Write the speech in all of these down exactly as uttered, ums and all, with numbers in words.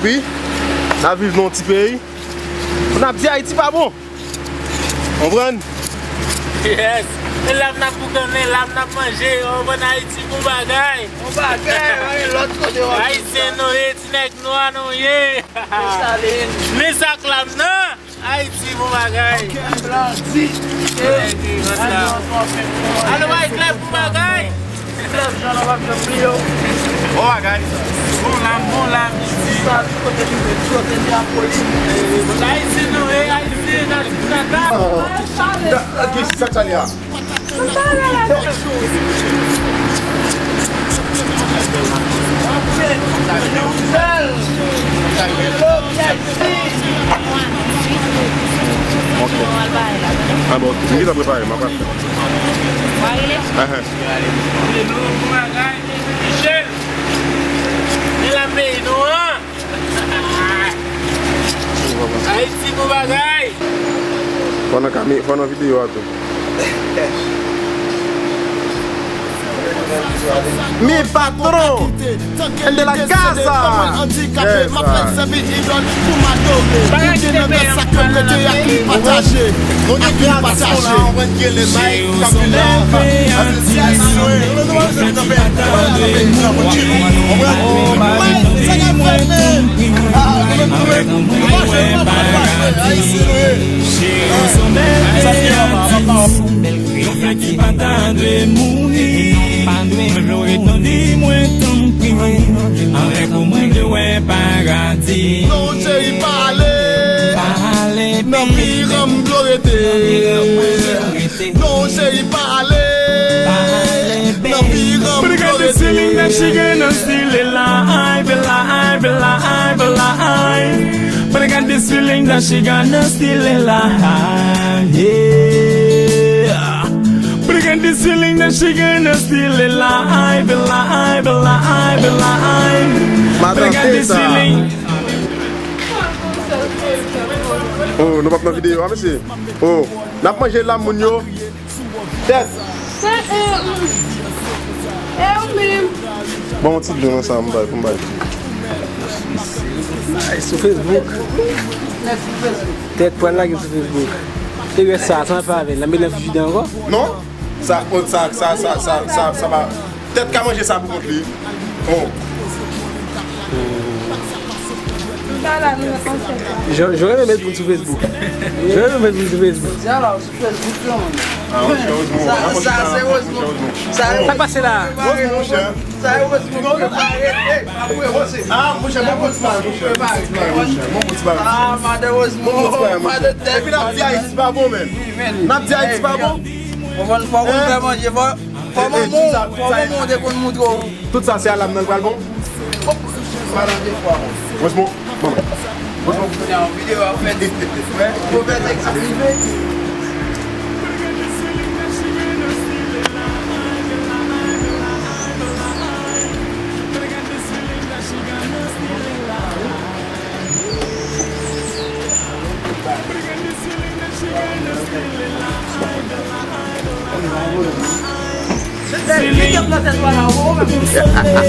Wi, n ap viv nan yon ti peyi. N ap di Ayiti pa bon. Konprann? Yes. E la m n ap boukannen, la m n ap manje. Konprann, Ayiti bon bagay. Bon bagay, pa gen lòt kote w ap viv. Ayisyen nou ye, ti nèg nwa nou ye. Desalin. Men sa k la m nan. Ayiti bon bagay. Blandi. Alo, bay klè bon bagay. Bon bagay. Bon lam, bon lam isi. Ayisyen nou, e Ayisyen, natif natal. Sa k chale a? Ok. Ah bon, m gentan prepare, m ap pase. Ahan. Ayiti bon bagay. Fò nan kami-, fò nan videyo a tou. Mi patron, el de la casa. Yes, sir. Yon flè ki pa ta dwe mouri. Mwen vle w ret nan vi mwen, tanpri. Avèk ou mwen vle wè paradi. Non, cheri, pa ale. Pa ale, nan vi an m dlo rete. Non, cheri, pa ale. Pa ale, baby. Nan vi an m dlo rete. But I got this feeling that she gonna steal it, lie, be lie, be lie, be lie. But I got this feeling that she gonna steal it, lie, yeah. But I got this feeling that she gonna steal it, lie, be lie, be lie, be lie. But I got this feeling. Oh, nou p ap nan videyo a, mesye. Oh, n ap manje lam moun yo. Tèt. Se, e, e ou menm. Bon, yon ti dlo nan sa, m bay, pou m bay. Ay, sou Facebook. Tèt pral lage sou Facebook. E rès sa, sa pa avè l. L ap met nan fijida ankò? Non. Sa, sa, sa pa. Tèt ka manje sa pou kont li. Oh. Jan, jan renmen met moun sou Facebook. Jan renmen met moun sou Facebook. Sa, sa se Rosemond. Sa k pase la? Rosemond, monchè. Sa e Rosemond prepare. Ey, pa pou e Rosemond. Ah, monchè, bon, bon, ti bagay, monchè. Bon, bon, ti bagay, monchè. Bon, bon, ti bagay. Ah, madan Rosemond, madan tèt. Epi n ap di Ayiti pa bon, menm. N ap di Ayiti pa bon. Fò, fò, fò moun fè manje, fò, fò manman, fò manman te konn moutre w. Tout sa se alam nan l pral bon? Bon, pa nan defwa, bon. Franchman, bon. Franchman, pou kounye a, yon videyo ap fèt. Wè, pou fè nèg sa rive.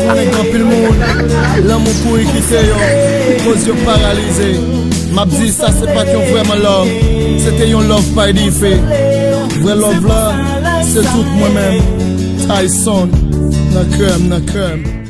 Gen anpil moun, lanmou kouri kite yo, koz yo paralize. M ap di sa se pa t yon vrèman love, se te yon love bay dife. Vrè love la, se tout mwen menm, Tyson, nan kè m, nan kè m.